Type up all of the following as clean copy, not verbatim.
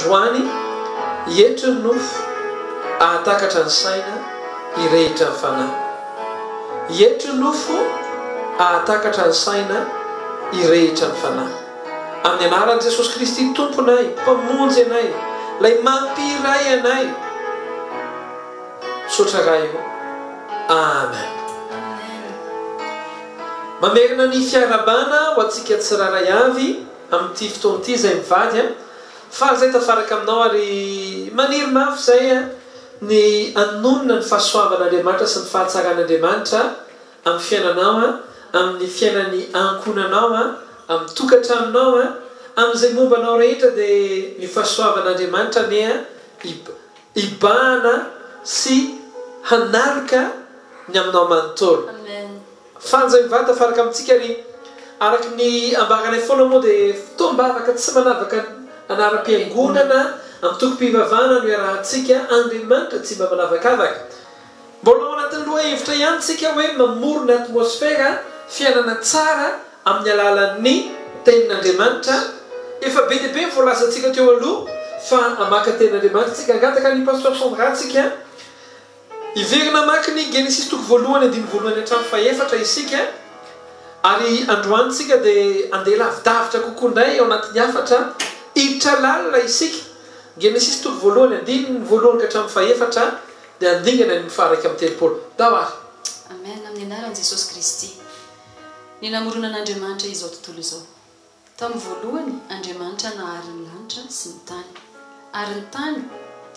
Androany, hietry ny nofo, hahatakatra ny saina, hirehitra ny fanahy. Hietry ny nofo, hahatakatra ny saina, hirehitra ny fanahy. Amin'ny anaran'i Jesosy Kristy Tomponay, Mpamonjy anay, Ilay mampiray anay. Misaotra Ray o. Amen. Mamerina ny fiarahabana ho antsika tsirairay avy amin'ity fotoana ity izay mivady a. Faly izay tafaraka aminao ary maniry mafy izay ny hanonona ny fahasoavan'Andriamanitra sy ny fahatsaran'Andriamanitra amin'ny fiainanao, amin'ny fiainan'ny ankohonanao, amin'ny tokantranonao, amin'izay momba anao rehetra dia ny fahasoavan'Andriamanitra anie hibahana sy hanaloka ny aminao manontolo. Fanja mivady tafaraka amintsika ary araka ny ambaranay foana moa dia fotoam-bavaka tsy manavaka anaram-piangonana, antokom-pivavahana no iarahantsika, Andriamanitra tsy mba manavakavaka. Mbola ao anatin'ny lohahevitra ihany tsika hoe mamorona atmosfera fiainana tsara amin'ny alalan'ny Tenin'Andriamanitra. Efa be dia be ny voalazantsika teo aloha fa hamaka Tenin'Andriamanitra tsika. Hangataka an'i Pasteur Sandra tsika. Hiverina hamaky ny Genesisy toko voalohany andininy voalohany hatramin'ny fahefatra isika, ary androany isika dia handeha lavidavitra kokoa indray ao anatin'ny hafatra hiditra lalina isika. Genesisy toko voalohany andininy voalohany ka hatramin'ny fahefatra dia handingana ny faha-31. Ndao ary. Amen, amin'ny anaran'i Jesosy Kristy. Ny namoronan'Andriamanitra izao tontolo izao. Tamin'ny voalohany Andriamanitra nahary ny lanitra sy ny tany. Ary ny tany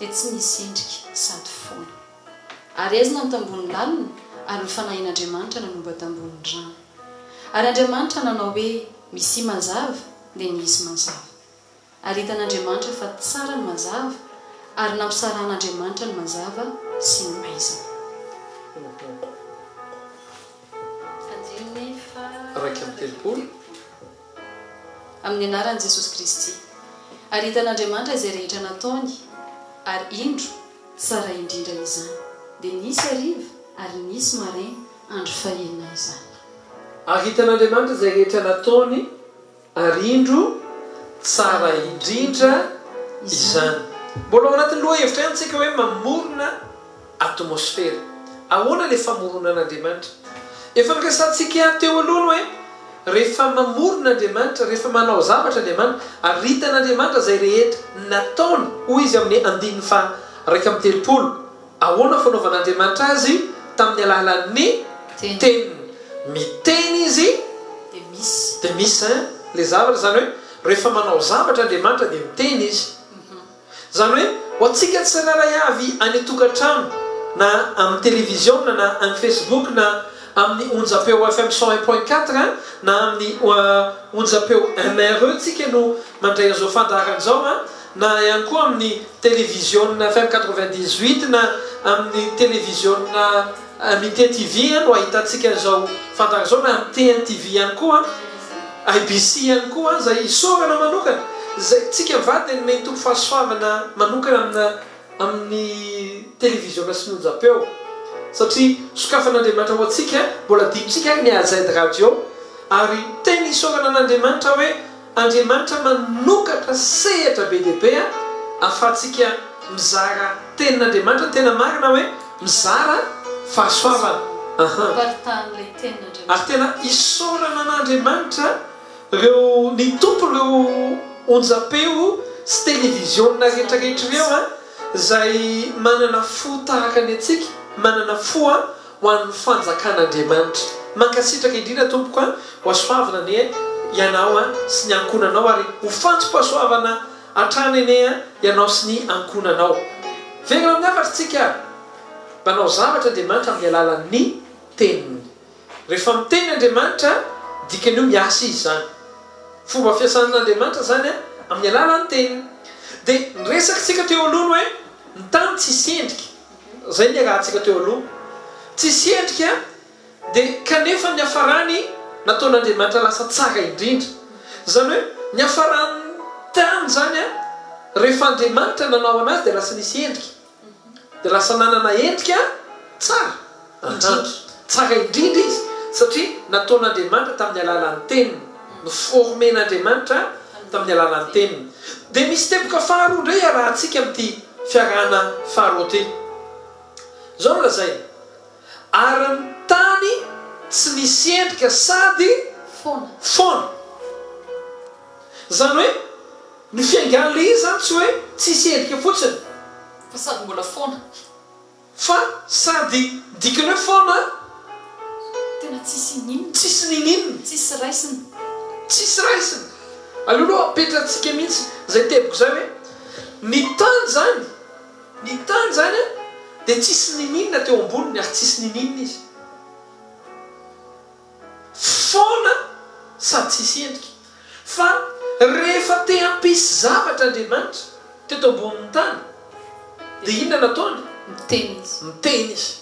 dia tsy nisy endrika sady foana. Ary aizina ny tambohon'ny lalina, ary ny Fanahin'Andriamanitra nanomba tambohon'ny rano. Ary Andriamanitra nanao hoe, Misia mazava, dia nisy mazava. Ary hitan'Andriamanitra fa tsara ny mazava, ary nampisarahan'Andriamanitra ny mazava sy ny maizina. Andininy faha 31. Amin'ny anaran'i Jesosy Kristy. Ary hitan'Andriamanitra izay rehetra nataony, ary indro, tsara indrindra izany. Dia nisy hariva, ary nisy maraina, andro fahenina izany. Ary hitan'Andriamanitra izay rehetra nataony, Ary indro, tsara indrindra izany. Mbola ao anatin'ny lohahevitra ihany tsika hoe mamorona atmosfera. Ahoana ilay famoronan'Andriamanitra? Efa noresahantsika teo aloha ny hoe rehefa mamorona Andriamanitra, rehefa manao zavatra Andriamanitra, ary hitan'Andriamanitra izay rehetra nataony, hoy izy amin'ny andininy faha 31. Ahoana fanaovan'Andriamanitra azy? Tamin'ny alalan'ny Teniny. Miteny Izy dia misy. Dia misy hein ilay zavatra, izany hoe rehefa manao zavatra Andriamanitra dia miteny Izy. Izany hoe ho antsika tsirairay avy any an-tokantrano na amin'ny televiziona na amin'ny Facebook na amin'ny onjam-peo FM 101.4 na amin'ny onjam-peo MRE tsika no mandray an'izao fandaharana izao an. na ihany koa amin'ny televiziona FM 98 na amin'ny televiziona Amitié TV no ahitantsika an'izao fandaharana izao na amin'ny TNTV ihany koa, IBC ihany koa izay isaorana manokana izay tsika mivady dia nomen'ny Tompo fahasoavana manokana amina amin'ny televiziona sy ny onjam-peo satria sokafan'Andriamanitra ho antsika mbola adinontsika ary ny AZ Radio ary tena isaorana an'Andriamanitra hoe Andriamanitra manokatra sehatra be dia be ahafahantsika mizara tenin'Andriamanitra, ny tena marina hoe mizara fahasoavana. Aha. Partahan'ilay tenin'Andriamanitra. Ary tena isaorana an'Andriamanitra ireo ny tompon'ireo onjam-peo sy televiziona rehetra rehetra ireo izay manana fo tahaka ny antsika, manana fo ho an'ny fanjakan'Andriamanitra. Mankasitraka indrindra tompoko a, ho hasoavina anie ianao a sy ny ankohonanao ary ho fantsom-pahasoavana hatrany anie a ianao sy ny ankohonanao. Velona amin'ny hafatra tsika a! Manao zavatra Andriamanitra amin'ny alalan'ny teniny. Rehefa miteny Andriamanitra dikan'io miasa Izy izany. Fomba fiasan'Andriamanitra izany a amin'ny alalan'ny teniny. Dia niresaka tsika teo aloha ny hoe ny tany tsisy endrika. Zay niarahantsika teo aloha. Tsisy endrika dia kanefa niafarany nataon'Andriamanitra lasa tsara indrindra. Izany hoe niafaran'ny tany izany an, rehefa Andriamanitra nanao anazy dia lasa nisy endrika. Dia lasa nanana endrika tsara indrindra. Tsara indrindra izy satria nataon'Andriamanitra tamin'ny alalan'ny teniny. No-former-n'Andriamanitra tamin'ny alalan'ny teniny. Dia misy teboka faharoa indray iarahantsika amin'ity fiarahana faharoa ity. Izao no lazainy, Ary ny tany tsy nisy endrika sady Foana. foana. Izany hoe ny fiaingan'ilay izy izany tsy hoe tsisy endrika fotsiny. Fa sady mbola foana. Fa sady dikany hoe foana. Tena tsisy ininona. Tsisy nininona. Tsisy raisina. Tsisy raisina. Aleo aloha apetratsika mihitsy izay teboka izay hoe ny tany izany, ny tany izany an, dia tsisy nininona teo amboniny ary tsisy nininona izy. Foana sady tsisy endrika. Fa rehefa te hampisy zavatra Andriamanitra teto ambonin'ny tany dia inona nataony? Miteny Izy. Miteny Izy.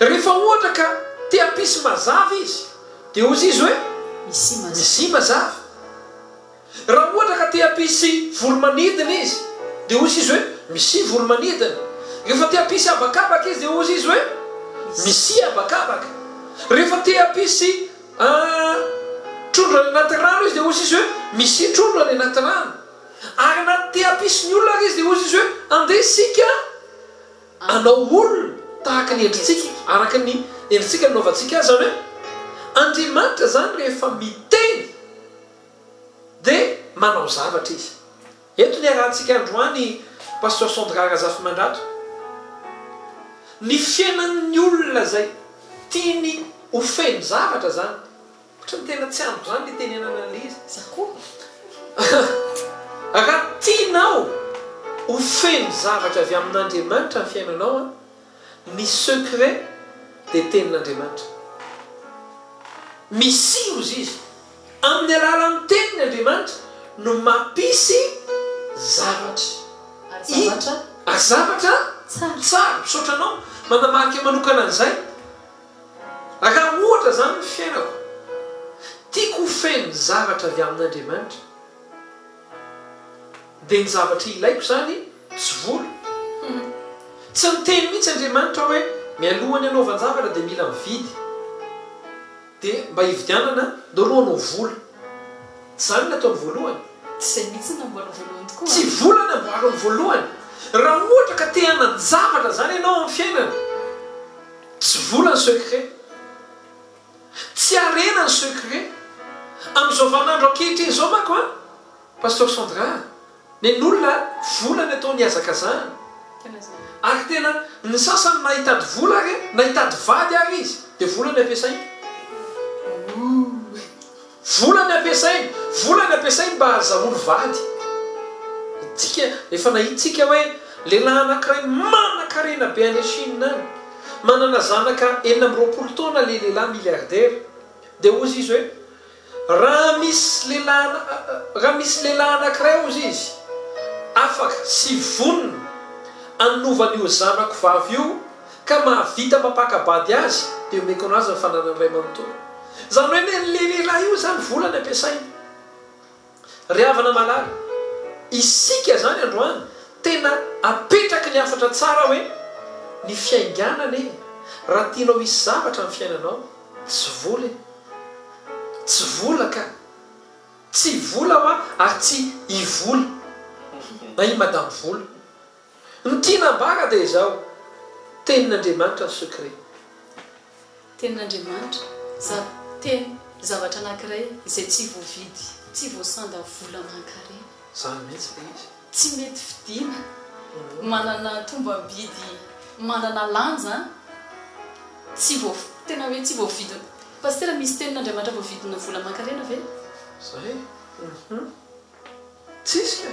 Rehefa ohatra ka te hampisy mazava Izy dia hozy Izy hoe, Misia mazava. Misia mazava. Raha ohatra ka te hampisy voro-manidina Izy dia hozy Izy hoe, Misia voro-manidina. Rehefa te hampisy habakabaka Izy dia hozy Izy hoe, Misia habakabaka. Rehefa te hampisy Trondro any anaty rano izy dia hozy izy hoe, Misia trondro any anaty rano. Ary na te hampisy ny olona ary izy dia hozy izy hoe, Andeha isika hanao olona tahaka ny endritsika, araka ny endritsika no nanaovantsika azy. Izany hoe, Andriamanitra izany rehefa miteny dia manao zavatra izy. Eto ny arahantsika androany Pasteur Sandra Razafimandrato. Ny fiainan'ny olona izay tiany ho feno zavatra zany. Ohatran'ny tena tsy andriko zany le itenenana an'le izy. Za koa. Raha tianao ho feno zavatra avy amin'Andriamanitra ny fiainanao an, Ny secret dia tenin'Andriamanitra. Misia ozy izy. Amin'ny alalan'ny teniny Andriamanitra no mampisy zavatra. Ary zavatra. Ary zavatra tsara. Tsara. Misaotra anao manamarika manokana an'izay. Raha ohatra izany ny fiainako, tiako ho feno zavatra avy amin'Andriamanitra. Dia ny zavatra ilaiko izany tsy vola. Tsy niteny mihitsy Andriamanitra hoe mialohan'ny hanaovan-javatra dia mila mividy. Dia mba hividianana ndao aloha hanao vola. Tsy izany no nataony voalohany. Tsy izay mihitsy no namboariny voalohany tokoa Tsy vola no namboariny voalohany. Raha ohatra ka te hanan-javatra izany ianao amin'ny fiainana, tsy vola ny secret. Tsy harena ny secret. Amin'izao vaninandro ankehitriny izao manko an, Pasteur Sandra a, nen'olona vola ny ataony ihazakazahana. Ary tena ny sasany na hitady vola ary na hitady vady ary izy dia vola ny ampiasainy. Vola ny ampiasainy, vola ny ampiasainy mba hahazahoany vady. Tsika efa nahita tsika hoe lehilahy anankiray manankarena be any Chine any, manana zanaka 26 taona le lehilahy milliardaire, dia hozy izy hoe Raha misy lehilahy raha misy lehilahy anankiray hozy izy afaka sy vonona hanova an'io zanako vavy io ka mahavita mampaka-bady azy dia omeko anazy ny fananany iray manontolo. Izany hoe nen'ilay lehilahy io izany vola ny ampiasainy. Ry havana malala, isika izany androany tena apetraky ny hafatra tsara hoe ny fiaingàna anie raha tianao hisy zavatra ny fiainanao tsy vola e! Tsy vola ka! Tsy vola hoa ary tsy i vola na i madame vola. Ny tiana ambara dia izao, Tenin'Andriamanitra ny secret. Tenin'Andriamanitra, za, teny, zavatra anankiray izay tsy voavidy, tsy voasanda vola aman-karena. Izany mihitsy ilay izy. Tsy mety vidiana, manana tombam-bidy, manana lanja, tsy voa, tena hoe tsy voavidina. Pasitera, misy tenin'Andriamanitra voavidina vola aman-karena ve? Zay, hum. Tsisy ka.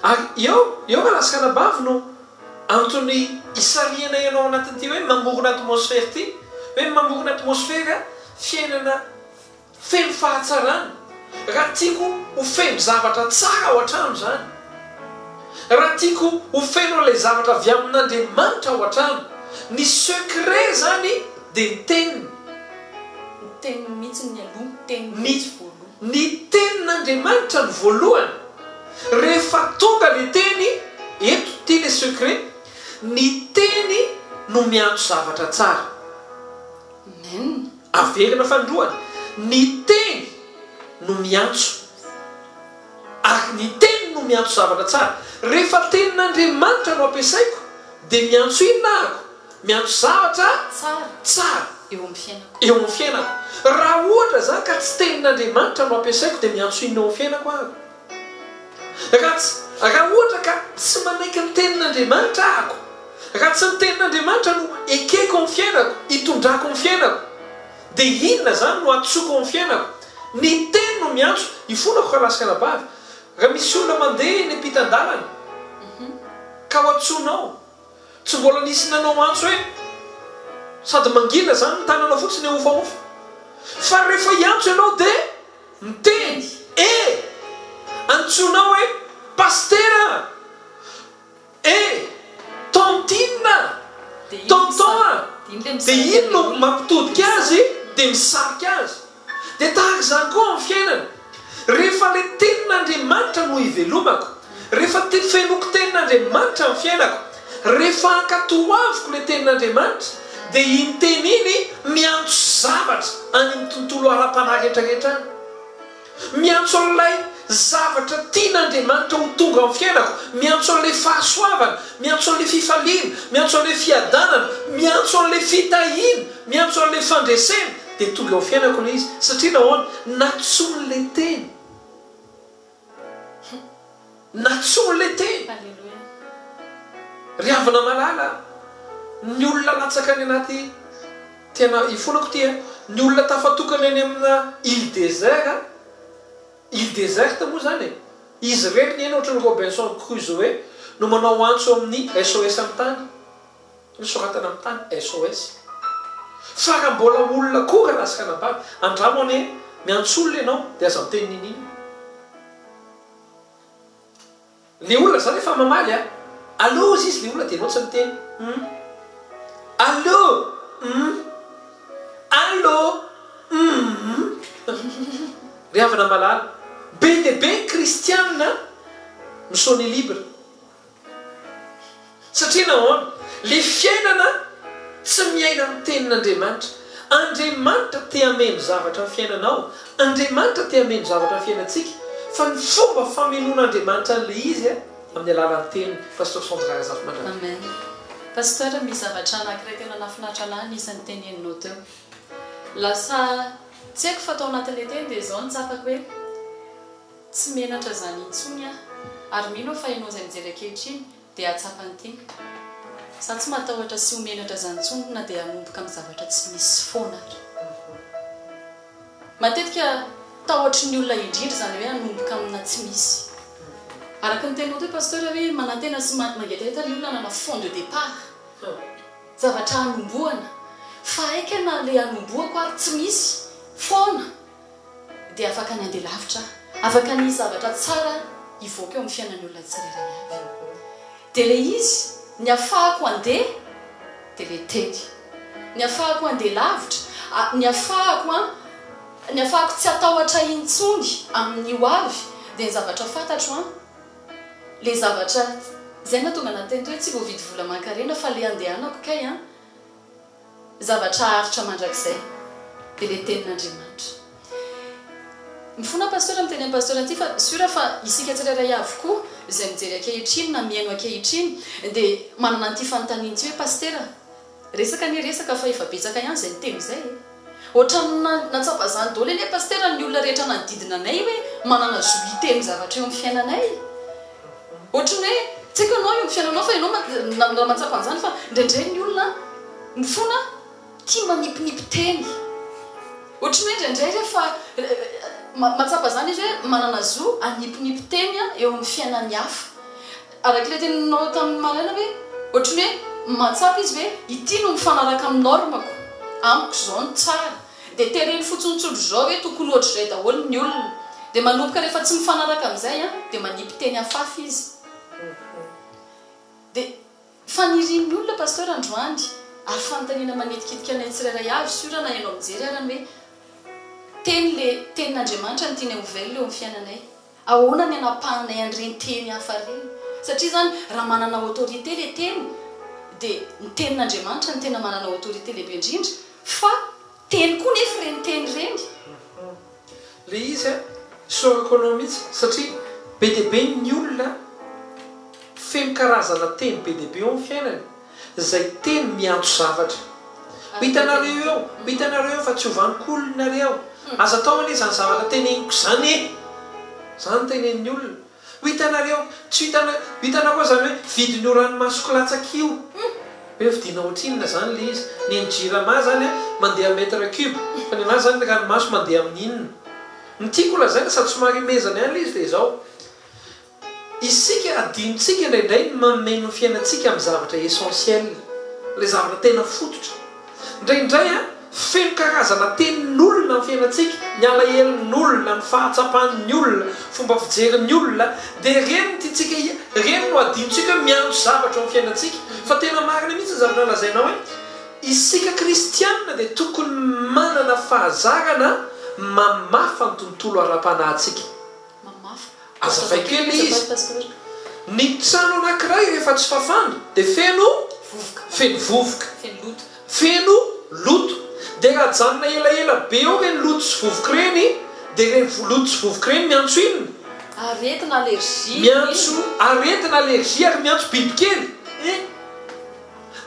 Ary eo, eo raha lasa anabavy no antony hisarihana ianao anatin'ity hoe mamorona atmosphère ity, hoe mamorona atmosphère fiainana feno fahatsarana. Raha tiako ho feno zavatra tsara ao an-trano izany, raha tiako ho feno an'ilay zavatra avy amin'Andriamanitra ao an-trano, ny secret izany dia ny teniny. Ny teniny mihitsy ny aloha, ny teniny mihitsy voaloha. Ny tenin'Andriamanitra no voalohany, rehefa tonga le teny, eto ty le secret, ny teny no miantso zavatra tsara. Amen. Averina fanindroany, ny teny no miantso. Ary ny teny no miantso zavatra tsara. Rehefa tenin'Andriamanitra no ampiasaiko dia miantso inona ahako? Miantso zavatra Tsara. tsara. Eo amin'ny fiainako. Eo amin'ny fiainako. Raha ohatra izany ka tsy tenin'Andriamanitra no ampiasaiko dia miantso inona eo amin'ny fiainako ahako? Raha tsy, raha ohatra ka tsy manaiky ny tenin'Andriamanitra ahako, raha tsy ny tenin'Andriamanitra no ekeko amin'ny fiainako, itondrako ny fiainako, Dia inona izany no antsoiko ao amin'ny fiainako? Ny teny no miantso. Ifonako rahalahy sy anabavy. Raha misy olona mandeha eny ampitan-dalana, ka ho antsoinao, tsy mbola nisy nanao antso hoe, sady mangina izany ny tananao fotsiny ahofahofa. Fa rehefa hiantso ianao dia miteny, E! Antsoinao hoe, Pasitera a! Eh! Tontine a! Tonton a! Dia iny no mampitodika azy dia misarika azy. Dia tahaka izany koa amin'ny fiainana. Rehefa ilay tenin'Andriamanitra no ivelomako, rehefa fenoiko tenin'Andriamanitra ny fiainako, rehefa ankatoaviko ilay tenin'Andriamanitra, dia iny teny iny miantso zavatra any amin'ny tontolo ara-panahy rehetrarehetra any. Miantso an'ilay zavatra tian'Andriamanitra ho tonga amin'ny fiainako, miantso an'ilay fahasoavana, miantso an'ilay fifaliana, miantso an'ilay fiadanana, miantso an'ilay fitahiana, miantso an'ilay fandresena, dia tonga eo amin'ny fiainako ilay izy. Satria nahoana? Nantsoin'ilay teny. Nantsoin'ilay teny. Ry havana malala, ny olona latsaka any anaty. Tena ifonako ity a! Ny olona tafatokana eny amina île désert, île déserte moa zany e! Izy irery ny eny ohatran'ny Robinson Crusoe no manao antso amin'ny SOS amin'ny tany, ny soratana amin'ny tany SOS. Fa raha mbola olona koa rahalahy sy ranabavy, andramo anie miantso olona ianao dia aza miteny niniana. Le olona zany efa mamaly a! Allô ozy izy le olona de enao tsy miteny hum! Allô hum! Allô hum! Ry havana malala, be dia be ny kristianina mi-sonner libre. Satria nahoana? Le fiainana tsy miaina amin'ny tenin'Andriamanitra. Andriamanitra te hameno zavatra ny fiainanao, Andriamanitra te hameno zavatra ny fiainantsika, fa ny fomba famenoan'Andriamanitra an'ilay izy amin'ny alalan'ny teniny. Pasteur Sandra Razafimandrava. Amen. Pasteur, misy zavatra anankiray tena nahafinaritra anah anisan'ny teneninao teo. Lasa tsy haiko fa tao anatin'ilay teny dia izao no tsapako hoe Tsy menatra izany intsony aho, ary mino aho fa ianao izay mijery ankehitriny dia hahatsapa ny tiako. Za tsy matahotra sy ho menatra izany intsony na dia hanomboka amin'ny zavatra tsy misy foana ary. Matetika tahotry ny olona indrindra izany hoe hanomboka amina tsy misy. Araka ny teninao teo Pasteur hoe manantena sy mangetaheta ny olona hanana fond de départ. Zavatra hanombohana. Fa aika na ilay hanombohako ary tsy misy foana. dia afaka ny handeha lavitra, afaka ny hisy zavatra tsara hivoaka eo amin'ny fiainan'ny olona tsirairay avy. Dia ilay izy, ny hafahako handeha dia ilay teny. Ny hafahako handeha lavitra, ny hafahako an, ny hafahako tsy hatahotra intsony amin'ny ho avy dia ny zavatra fantatro an, ilay zavatra, izay no nahatonga anah niteny teo hoe tsy voavidy vola aman-karena fa ilay handehanako kay an, Zavatra haharitra mandrakizay dia le tenin'Andriamanitra. Mifona Pasteur miteny amin'i Pasteur an'ity fa sûr fa isika tsirairay avy koa izay mijery ankehitriny na mihaino ankehitriny dia manana an'ity fanontaniana ity hoe Pasitera resaka anie resaka fa efa betsaka ihany izay niteny izay e! Ohatran'ny nahatsapa izany daholo anie Pasitera ny olona rehetra nanodidina anay hoe manana zo hiteny zavatra eo amin'ny fiainanay. Ohatry ny hoe, tsy haiko ianao eo amin'ny fiainanao fa ianao raha mahatsapa an'izany fa indraindray ny olona mifona tia manipinipy teny. Ohatry ny hoe indraindray rehefa mahatsapa izany izy hoe manana zo hanipinipy teny eo amin'ny fiainan'ny hafa. Araka ilay teninao tamin'ny maraina hoe ohatry ny hoe mahatsapa izy hoe ity no mifanaraka amin'ny norme-ko, amiko izao no tsara. Dia tereny fotsiny tsotra izao hoe tokony ohatr'izay daholo ny olona. Dia manomboka rehefa tsy mifanaraka amin'izay an, dia manipy teny afafy izy. Dia fanirian'ny olona Pasteur androany, ary fanontaniana manitikitika anay tsirairay avy, sûr na ianao mijery ara ny hoe teny le tenin'Andriamanitra no tianay ho velona eo amin'ny fiainanay. Ahoana ny anapahanay an'ireny teny hafa ireny? Satria izany raha manana autorité le teny dia ny tenin'Andriamanitra no tena manana autorité lehibe indrindra fa teny koa nefa ireny teny ireny. Le izy a, isaorako anao mihitsy satria. Be dia be ny olona feno karazana teny be dia be eo amin'ny fiainany, izay teny miantso zavatra. Ho hitanareo eo, ho hitanareo eo fa tsy hovaniko olona nareo. Aza atao anie izany zavatra teneniko izany e! Izany no tenenin'ny olona. Ho hitanareo, tsy ho hitana, ho hitanareo izany hoe vidin'io ranomasoko latsaka io. Hoe vidiana ohatrinona izany ilay izy. Ny an'i Jirama izany an, mandeha mètre cube, fa ny anazy izany ny ranomaso mandeha amin'ny inona. Ny tiako holazaina sady somary imezana ihany ilay izy dia izao, isika adinontsika indraindray ny mameno ny fiainantsika amin'ny zavatra essentiel, ilay zavatra tena fototra. Indraindray an, feno karazana tenin'olona ny fiainantsika, ny alahelon'olona, ny fahatsapan'ny olona, fomba fijerin'ny olona, dia ireny no tiantsika, ireny no adinontsika hoe miantso zavatra eo amin'ny fiainantsika. Fa tena marina mihitsy ny zavatra lazainao hoe. Isika kristianina dia tokony manana fahazarana mamafa ny tontolo ara-panahintsika. Mamafa. Azavaiko kely ilay Azafady izy. Pasteur. Ny trano anankiray rehefa tsy fafana dia feno Vovoka. feno vovoka. Feno loto. Feno loto. Dia raha ajanona elaela be eo ireny loto sy vovoka ireny dia ireny loto sy vovoka ireny miantso inona? Aretina, allergie, Miantso inona? aretina, allergie ary miantso bibikely. Eh!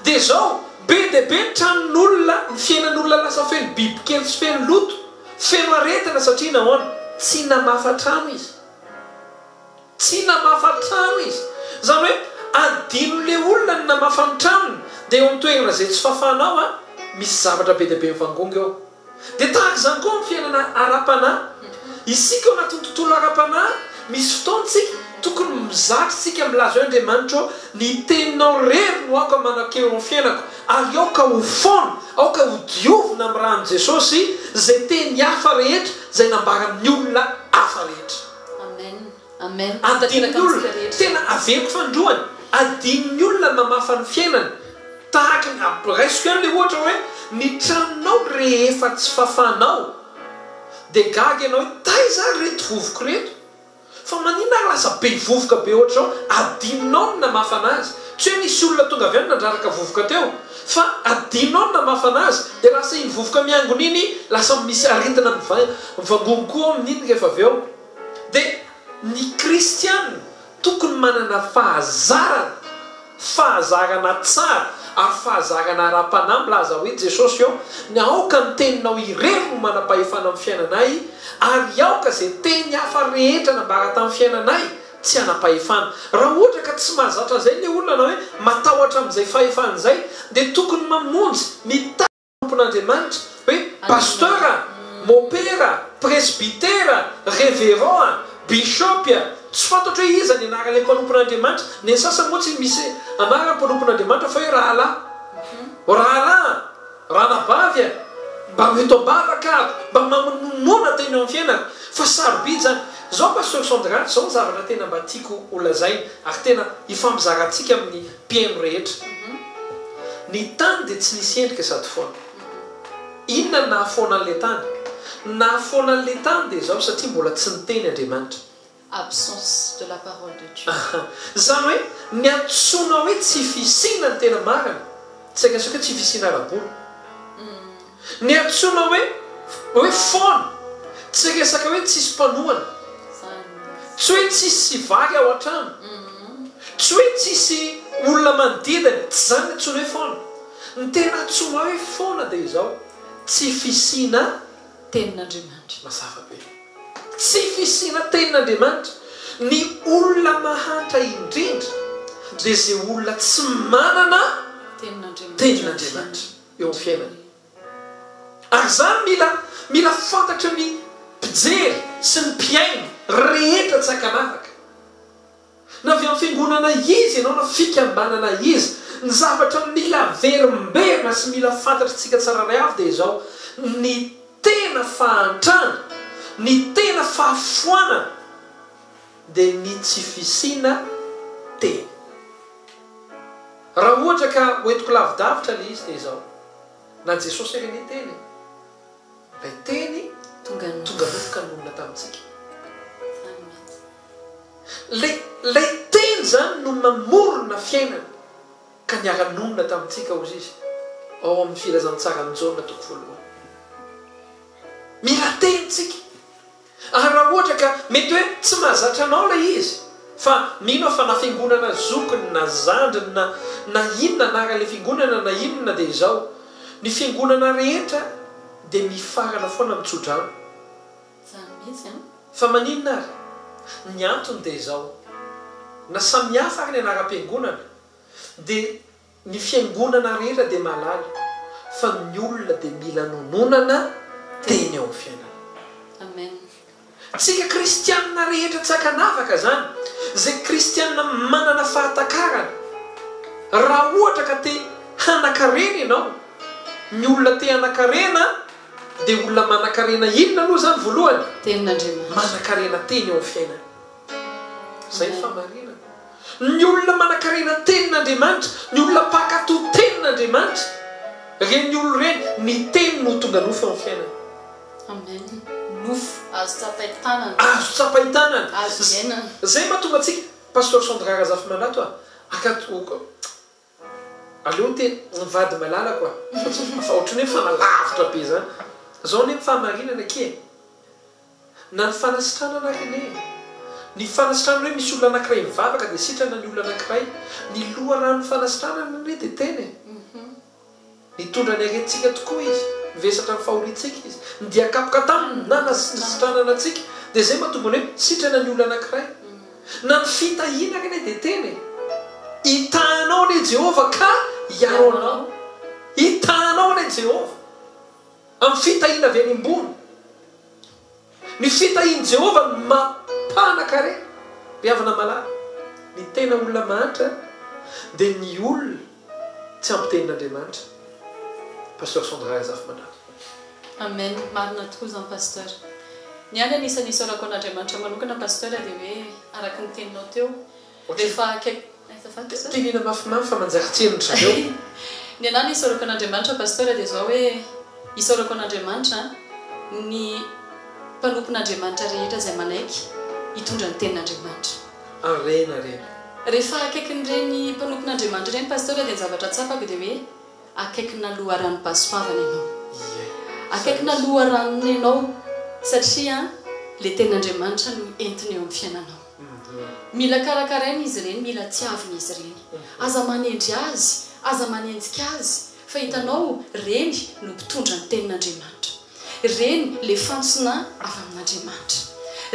Dia izao, be dia be ny tranon'olona, ny fiainan'olona lasa feno bibikely sy feno loto, feno aretina satria nahoana? Tsy namafa trano izy. Tsy namafa trano izy. Izany hoe adinon'ilay olona ny namafa ny tranony, dia eo amin'ny toerana izay tsy fafanao an, misy zavatra be dia be mivangongo eo. Dia tahaka izany koa amin'ny fiainana ara-panahy. Isika ao anatin'ny tontolo ara-panahy, misy fotoana isika tokony mizatra isika milaza hoe Andriamanitra ô, ny teninao irery no aoka manan-kery eo amin'ny fiainako, ary aoka ho foana, aoka ho diovina amin'ny ran'i Jesosy izay teny hafa rehetra izay nambaran'ny olona hafa rehetra. Amen. Amen. Ho tanteraka Adinon'ny amintsika olona, rehetra. tena averiko fanindroany, adinon'ny olona ny mamafa ny fiainany. Tahaka ny, raisiko ihany ilay ohatra hoe, ny tranonao rehefa tsy fafanao dia gaga ianao hoe taiza ary ireto vovoka ireto? Fa maninona ary lasa be vovoka be ohatr'izao? Adinonao ny namafana azy. Tsy hoe nisy olona tonga avy any nandraraka vovoka teo fa adinonao ny namafana azy dia lasa iny vovoka miangona iny lasa misy aretina mivangongo koa ao amin'iny rehefa avy eo. Dia ny kristiana tokony manana fahazarana, fahazarana tsara ary fahazarana ara-panahy milaza hoe, Jesosy ô, ny aoka ny teninao irery no manam-pahefana amin'ny fiainanay ary aoka izay teny hafa rehetra nambara tamin'ny fiainanay tsy hanam-pahefana. Raha ohatra ka tsy mahazatra an'izay ilay olona na hoe matahotra amin'izay fahefana izay dia tokony mamonjy, mitady. Tompon'Andriamanitra hoe Pasteur a, Mopera, Presbytera, Révérend a, Bishop a, tsy fantatro hoe iza ny anaran'ilay mpanompon'Andriamanitra, ny an'ny sasany moa tsy misy anarana mpanompon'Andriamanitra fa hoe rahalahy, rahalahy a, ranabavy a, mba ho eto am-bavaka aho, mba mamonona teny eo amin'ny fiainako, fa sarobidy izany. Izao Pasteur Sandra, izao ny zavatra tena mba tiako ho lazaina ary tena hifampizarantsika amin'ny mpihaino rehetra. Ny tany dia tsy nisy endrika sady foana. Inona no nahafoana an'ilay tany? Ny nahafoana an'ilay tany dia izao, satria mbola tsy niteny Andriamanitra. Absence de la parole de Dieu. Aha. Izany hoe, ny antsoina hoe tsy fisiana ny tena marina, tsy saika hoe tsy fisiana ara-bola. Ny antsoina hoe hoe foana, tsy resaka hoe tsisy mpanohana, tsy hoe tsisy vary ao an-trano, tsy hoe tsisy olona manodidina, tsy izany ny antsoina hoe foana. Ny tena antsoina hoe foana dia izao, tsy fisiana Tenin'Andriamanitra. Mazava be. Tsy fisiana Tenin'Andriamanitra. Ny olona mahantra indrindra dia izay olona tsy manana Tenin'Andriamanitra. eo amin'ny fiainany. Ary izany mila mila fantatry ny mpijery sy ny mpihaino rehetra tsy ankanavaka. Na avy amin'ny fiangonana iza ianao na fikambanana iza, ny zavatra mila averimberina sy mila fantatr'tsika tsirairay avy dia izao, ny tena fahantrana, ny tena fahafoanana dia ny tsy fisiana teny. Raha ohatra ka hoentiko lavidavitra ilay izy dia izao, na Jesosy ary anie teny e, ilay teny Tonga tonga nofo. nofo ka nonina tamintsika. Izany mihitsy. Ilay ilay teny izany no mamorona fiainana ka niara-nonina tamintsika hozy izy ao amin'ny filazantsaran'i Jaona toko voalohany. Mila teny tsika. Ary raha ohatra ka mety hoe tsy mahazatra anao ilay izy, fa mino aho fa na fiangonana zokiny na zandriny na na inona anaran'ilay fiangonana na inona dia izao, ny fiangonana rehetra dia mifarana foana amin'ny tsodrano. Izany mihitsy an! Fa maninona ary? Ny antony dia izao, na samihafa ary ny anaram-piangonana dia Ny fiangonana rehetra dia mahalala fa ny olona dia mila nononana teny eo amin'ny fiainana. Amen. Tsika kristianina rehetra tsy ankanavaka zany, zay kristianina manana fahatakarana, raha ohatra ka te hanakarena ianao, ny olona te hanakarena dia olona manakarena inona aloha zany voalohany? Tenin'Andriamanitra. Manakarena teny eo amin'ny fiainana. Zay ny fahamarinana. Ny olona manankarena tenin'Andriamanitra, ny olona mpankatò tenin'Andriamanitra, ireny olona ireny, ny teny no tonga nofo eo amin'ny fiainany. Amen. Nofo azo tsapain-tanana. Azo tsapain-tanana. Azo iainana. Zay mahatonga antsika, Pasteur Sandra Razafimandrato a, akato, aleo teny, ny vady malalako a, fa tsy, fa ohatran'ny hoe mifanalavitra be zany. Zao anie ny fahamarinana akia e. Na ny fanasitranana ary anie e! Ny fanasitranana hoe misy olona anankiray mivavaka dia sitrana ny olona anankiray. Ny loharanon'ny fanasitranana anie dia teny e! Nitondra ny aretintsika tokoa Izy, nivesatra ny fahoriantsika Izy, ny dia kapoka taminy nanasitranana antsika. Dia izay mahatonga ny hoe sitrana ny olona anankiray. Na ny fitahiana ary anie dia teny e! Hitahanao anie Jehovah ka hiaro anao. Hitahanao anie Jehovah. Amin'ny fitahiana avy any ambony. Ny fitahian'i Jehovah no mampanan-karena. Ry havana malala, ny tena olona mahantra dia ny olona tsy ampy tenin'Andriamanitra. Pasteur Sandra Razafimandrato. Amen, marina tokoa izany Pasteur. Ny ahy ny anisan'ny isaorako an'Andriamanitra manokana Pasteur dia hoe araka ny teninao teo, Rehefa akaiky Azafady Pasteur. Tenena mafimafy fa manjary tsy henon-dry zareo. Ny anah ny isaorako an'Andriamanitra Pasteur dia izao hoe isaorako an'Andriamanitra ny mpanompon'Andriamanitra rehetra izay manaiky hitondra ny tenin'Andriamanitra. Arena arena. Rehefa akaikin'ireny mpanompon'Andriamanitra ireny Pasteur dia ny zavatra tsapako dia hoe Akaikina loharanom-pahasoavana ianao. Ie. Akaikina loharanona ianao satria ilay tenin'Andriamanitra no entiny eo amin'ny fiainanao. Mila karakaraina izy ireny, mila tiavina izy ireny. Aza manendry azy, aza manenjika azy fa hitanao ireny no mpitondra ny tenin'Andriamanitra. Ireny ilay fantsona avy amin'Andriamanitra.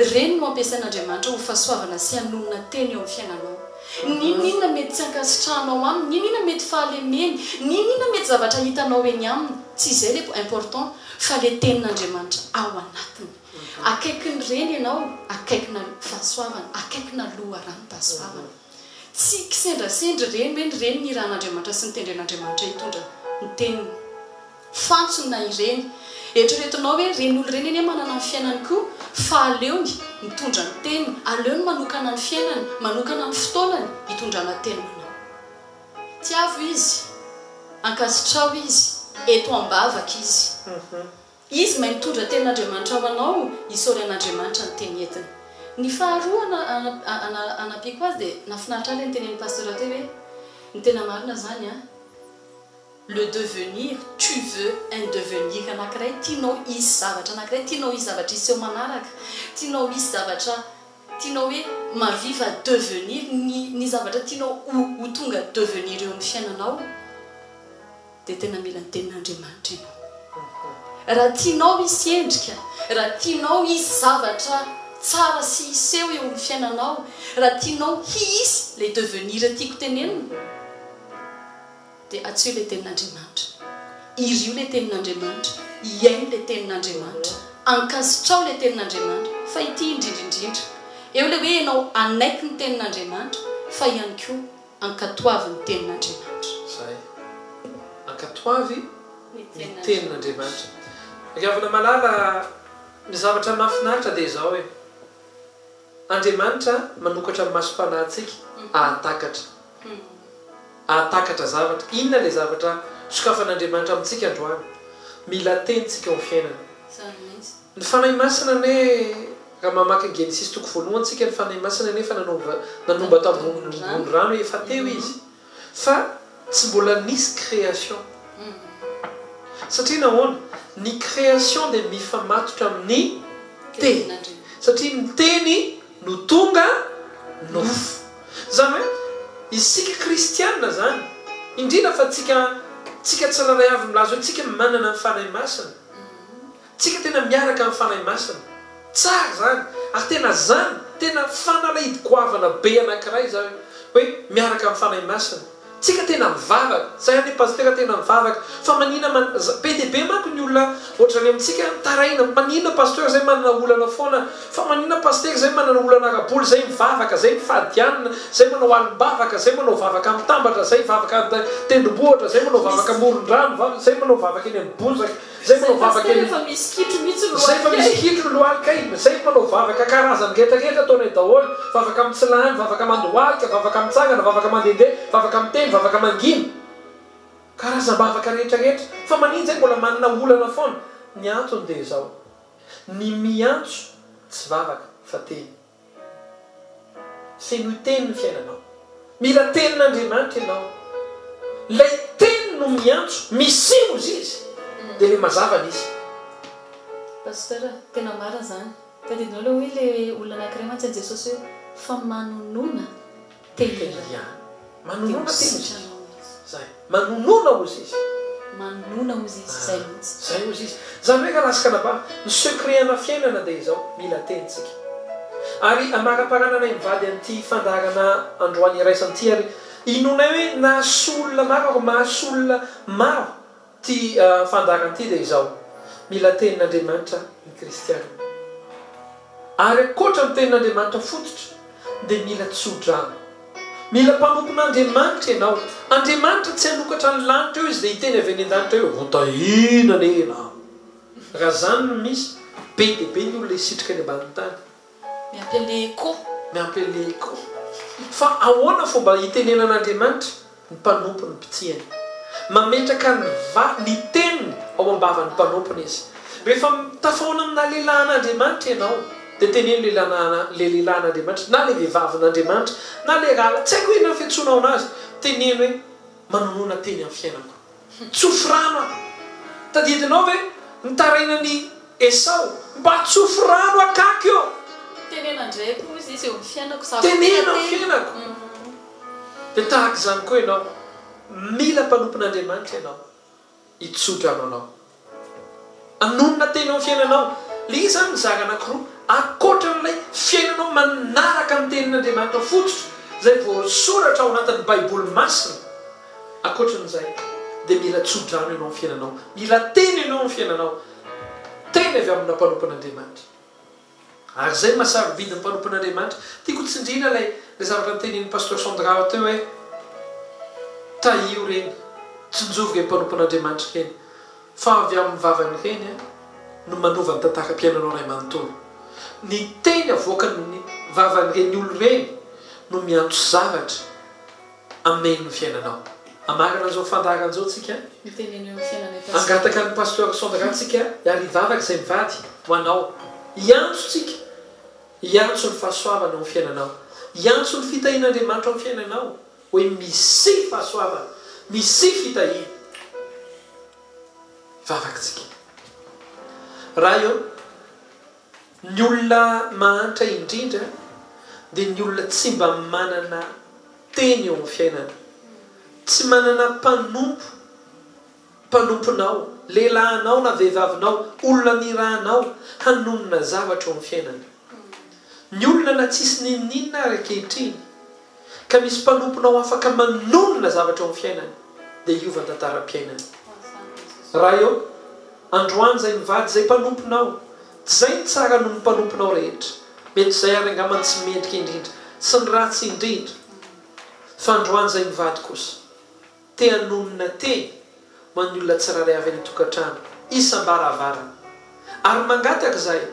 Ireny no ampiasain'Andriamanitra ho fahasoavana sy hanonona teny eo amin'ny fiainanao. N'inon'inona mety tsy ankasitrahanao aminy, n'inon'inona mety fahalemeny, n'inon'inona mety zavatra hitanao eny aminy, tsy izay ilay important fa ilay tenin'Andriamanitra ao anatiny. Akaikin'ireny ianao, akaikina fahasoavana, akaikina loharanom-pahasoavana. Tsy kisendrasendra ireny hoe ireny nirahan'Andriamanitra sy notendren'Andriamanitra hitondra ny teniny. Fantsona ireny. Eritreretinao hoe ireny olona ireny anie manana ny fiainany koa fa aleony mitondra ny teniny, aleony manokana ny fiainany, manokana ny fotoanany hitondrana teny ho anao. Tiavo izy, ankasitraho izy, eto am-bavaka izy. Izy mahay mitondra tenin'Andriamanitra ho anao, isaory an'Andriamanitra ny teny entiny. Ny faharoa anampiako azy dia nahafinaritra ahy ilay notenenin'i Pasteur teo hoe ny tena marina izany an, le devenir, tu veux un devenir anankiray, tianao hisy zavatra anankiray, tianao hisy zavatra hiseho manaraka, tianao hisy zavatra, tianao hoe ma vie va devenir, ny ny zavatra tianao ho ho tonga devenir eo amin'ny fiainanao dia tena mila ny tenin'Andriamanitra ianao. Raha tianao hisy endrika, raha tianao hisy zavatra tsara sy hiseho eo amin'ny fiainanao, raha tianao hihisy ilay devenir tiako tenenina, Dia antsoy ilay tenin'Andriamanitra. Irio ilay tenin'Andriamanitra. Iaino ilay tenin'Andriamanitra. Ankasitraho ilay tenin'Andriamanitra. Fa ity indrindra indrindra. Eo ilay hoe ianao hanaiky ny tenin'Andriamanitra, fa ihany koa ankatoavy ny tenin'Andriamanitra. Izay. Ankatoavy ny tenin'Andriamanitra. Ry havana malala, ny zavatra mahafinaritra dia izao e. Andriamanitra manokatra ny masom-panahintsika hahatakatra. Hahatakatra zavatra. Inona ilay zavatra sokafan'Andriamanitra amintsika androany? Mila teny tsika ao amin'ny fiainana. Ny Fanahy Masina anie, raha mamaky ny Genesisy toko voalohany tsika, ny Fanahy Masina anie efa nanomba nanomba tambony rano, efa teo izy. Fa tsy mbola nisy création. Satria nahoana? Ny création dia mifamatotra amin'ny teny. Satria ny Teny no tonga nofo. Izany hoe isika kristiana izany, indrindra fa tsika tsika tsirairay avy milaza hoe tsika manana ny Fanahy Masina. Tsika tena miaraka amin'ny Fanahy Masina. Tsara izany, ary tena izany, tena fanalahidy goavana be anankiray izany hoe miaraka amin'ny Fanahy Masina. Tsika tena mivavaka, zay anie Pasitera tena mivavaka, fa manina man, be dia be manko ny olona ohatrany amintsika mitaraina, maninona Pasteur zay manana olana foana, fa maninona Pasitera zay manana olana ara-bola, zay mivavaka, zay mifady hanina, zay manao alim-bavaka, zay manao vavaka mitambatra, zay vavaka an-tendrombohitra, zay manao vavaka amoron-drano, zay manao vavaka eny amin'ny bozaka. Zay manao vavaka eny. Zay efa misy kitro mihitsy lohalika Zay efa misy kitro lohalika iny. Zay manao vavaka karazany rehetra rehetra ataonay daholo. Vavaka mitsilany, vavaka mandohalika, vavaka mitsangana, vavaka mandehandeha, vavaka miteny, vavaka mangina. Karazam-bavaka rehetra rehetra. Fa maninn zay mbola manana olana foana? Ny antony dia izao. Ny miantso tsy vavaka fa teny. Fenoy teny ny fiainanao. Mila tenin'Andriamanitra ianao. Ilay teny no miantso, miseho ozy izy, dia ilay mazava ny izy. Pasteur, tena marina izany. Tadidinao ilay hoe ilay olona anankiray mantsy an'i Jesosy hoe fa manonona teny iray. Manonona teny izy. Zay. Manonona hozy izy. Manonona hozy izy, zay mihitsy. Zay hozy izy. Zany hoe rahalahy sy kanabavy, ny secret ana fiainana dia izao, mila teny tsika. Ary amaraparananay mivady an'ity fandaharana androany iraisana ity ary inoanay hoe nahasoa olona maro ary mahasoa olona maro Ity fandaharana ity dia izao, mila tenin'Andriamanitra ny kristiana. Ary ankoatra ny tenin'Andriamanitra fototra dia mila tso-drano. Mila mpanompon'Andriamanitra ianao. Andriamanitra tsy hanokatra ny lanitra eo izy dia hiteny avy any an-danitra hoe hotahiana anie ianao. Raha izany no misy, be dia be ny olona hisitrika any ambanin'ny tany. Miampy an'ilay echo. Miampy an'ilay echo. Fa ahoana fomba hitenenan'Andriamanitra? Ny mpanompony mpitiany. Mametraka ny va, ny teniny ao am-bavan'ny mpanompony Izy. Rehefa tafahaona amina lehilahin'Andriamanitra ianao, dia teneno le lehilahy, le lehilahin'Andriamanitra, na le vehivavin'Andriamanitra, na le rahalahy, tsy haiko hoe inona ny fiantsoanao anazy, teneno hoe, Manonona teny amin'ny fiainako. Tsofy rano aho. Tadidinao ve ny tarainan'i Esao? Mba tsofy rano akaky ô! Teneno indray koa hozy izy eo amin'ny fiainako, za koa Teneno mila amin'ny teny. fiainako. Dia tahaka izany koa ianao, mila mpanompon'Andriamanitra ianao hitsodrano anao. Hanonona teny eo amin'ny fiainanao. Ilay izy izany mizara anankiroa, ankoatran'ilay fiainanao manaraka ny tenin'Andriamanitra fototra izay voasoratra ao anatin'ny Baiboly masina. Ankoatran'izay dia mila tsodrano ianao amin'ny fiainanao, mila teny ianao amin'ny fiainanao, teny avy amina mpanompon'Andriamanitra. Ary izay no maha sarobidy ny mpanompon'Andriamanitra. Tiako tsindriana ilay ilay zavatra notenenin'i Pasteur Sandra teo hoe tahio ireny, tsinjovy ireny mpanompon'Andriamanitra ireny, fa avy amin'ny vavan'ireny no manova ny tantaram-piainanao iray manontolo. Ny teny avoakan'ny vavan'ireny olona ireny no miantso zavatra Amen ny fiainanao. Hamarana an'izao fandaharana izao tsika. Miteneno eo amin'ny fiainanay Pasteur. Hangataka an'i Pasteur Sandra tsika ary hivavaka izay mivady ho anao. Hiantso tsika. Hiantso ny fahasoavana eo amin'ny fiainanao. Hiantso ny fitahian'Andriamanitra ao amin'ny fiainanao. Hoe misia fahasoavana. Misia fitahiana. Hivavaka tsika. Ray ô. Ny olona mahantra indrindra dia ny olona tsy mba manana teny eo amin'ny fiainana. Tsy manana mpanompo, mpanomponao, lehilahinao na vehivavinao, olona nirahanao hanonona zavatra eo amin'ny fiainana. Ny olona na tsisy n'inon'inona ary ankehitriny ka misy mpanomponao afaka manonona zavatra eo amin'ny fiainany dia hiova ny tantaram-piainany. Ray ô, androany izay mivady izay mpanomponao, tsy izay ny tsara noho ny mpanomponao rehetra, mety izay ary angamba ny tsy mendrika indrindra sy ny ratsy indrindra, fa androany izay mivady kosa. Te hanonona teny ho an'ny olona tsirairay avy any an-tokantrano, isam-baravarana. Ary mangataka izahay,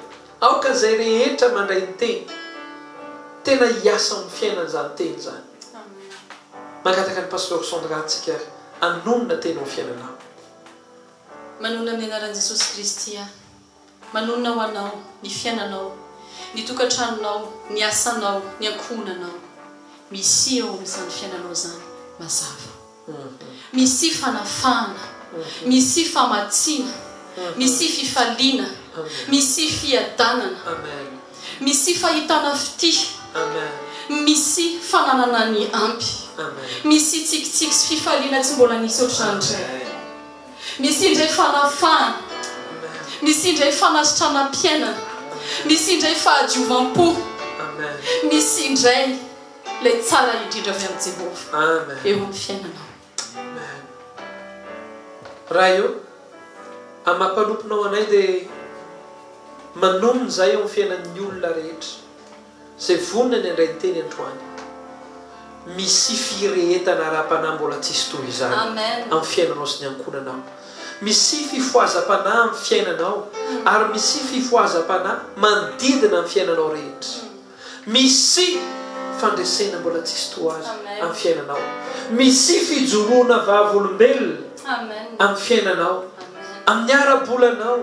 aoka izay rehetra mandray ny teny, tena hiasa ao amin'ny fiainany izany teny izany. Mangataka an'i Pasteur Sandra antsika ary hanonona teny ao amin'ny fiainanao. Manonona amin'ny anaran'i Jesosy Kristy aho. Manonona ho anao, ny fiainanao, ny tokantranonao, ny asanao, ny ankohonanao. Misia eo amin'izany fiainanao izany mazava. Misia fanafahana, misia famatsiana, misia fifaliana, misia fiadanana. Misia fahitana fitia. Amen. Misia fananana ny ampy. Amen. Misia tsikitsiky sy fifaliana tsy mbola nisy ohatr'izany indray. Amen. Misia indray fanafahana. Amen. Misia indray fanasitranam-piainana. Misia indray fahadiovam-po. Amen. Misia indray ilay tsara indrindra avy amin'i Jehovah Amen. eo amin'ny fiainanao. Amen. Ray ô, amin'ny maha mpanomponao anay dia manonona izahay eo amin'ny fiainan'ny olona rehetra izay vonona ny handray ny teny androany. Misia firehetana ara-panahy mbola tsisy toy izany amin'ny fiainanao sy ny ankohonanao. Misia fifohazam-panahy amin'ny fiainanao ary misia fifohazam-panahy manodidina ny fiainanao rehetra. Misia fandresena mbola tsisy toa azy amin'ny fiainanao. Misia fijoroana vavolombelona amin'ny fiainanao, amin'ny ara-bolanao,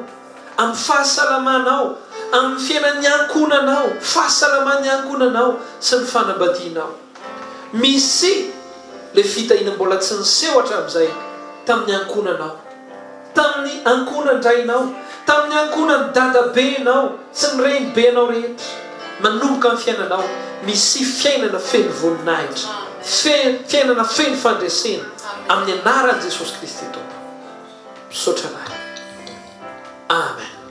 amin'ny fahasalamanao, amin'ny fiainan'ny ankohonanao, fahasalaman'ny ankohonanao sy ny fanambadianao. Misia ilay fitahiana mbola tsy niseho hatramin'izay tamin'ny ankohonanao. Tamin'ny ankohonan-drainao, tamin'ny ankohonan'ny dadabenao sy ny renibenao rehetra, manomboka ny fiainanao, misia fiainana feno voninahitra, fiainana feno fandresena, amin'ny anaran'i Jesosy Kristy Tompo. Misaotra Ray. Amen.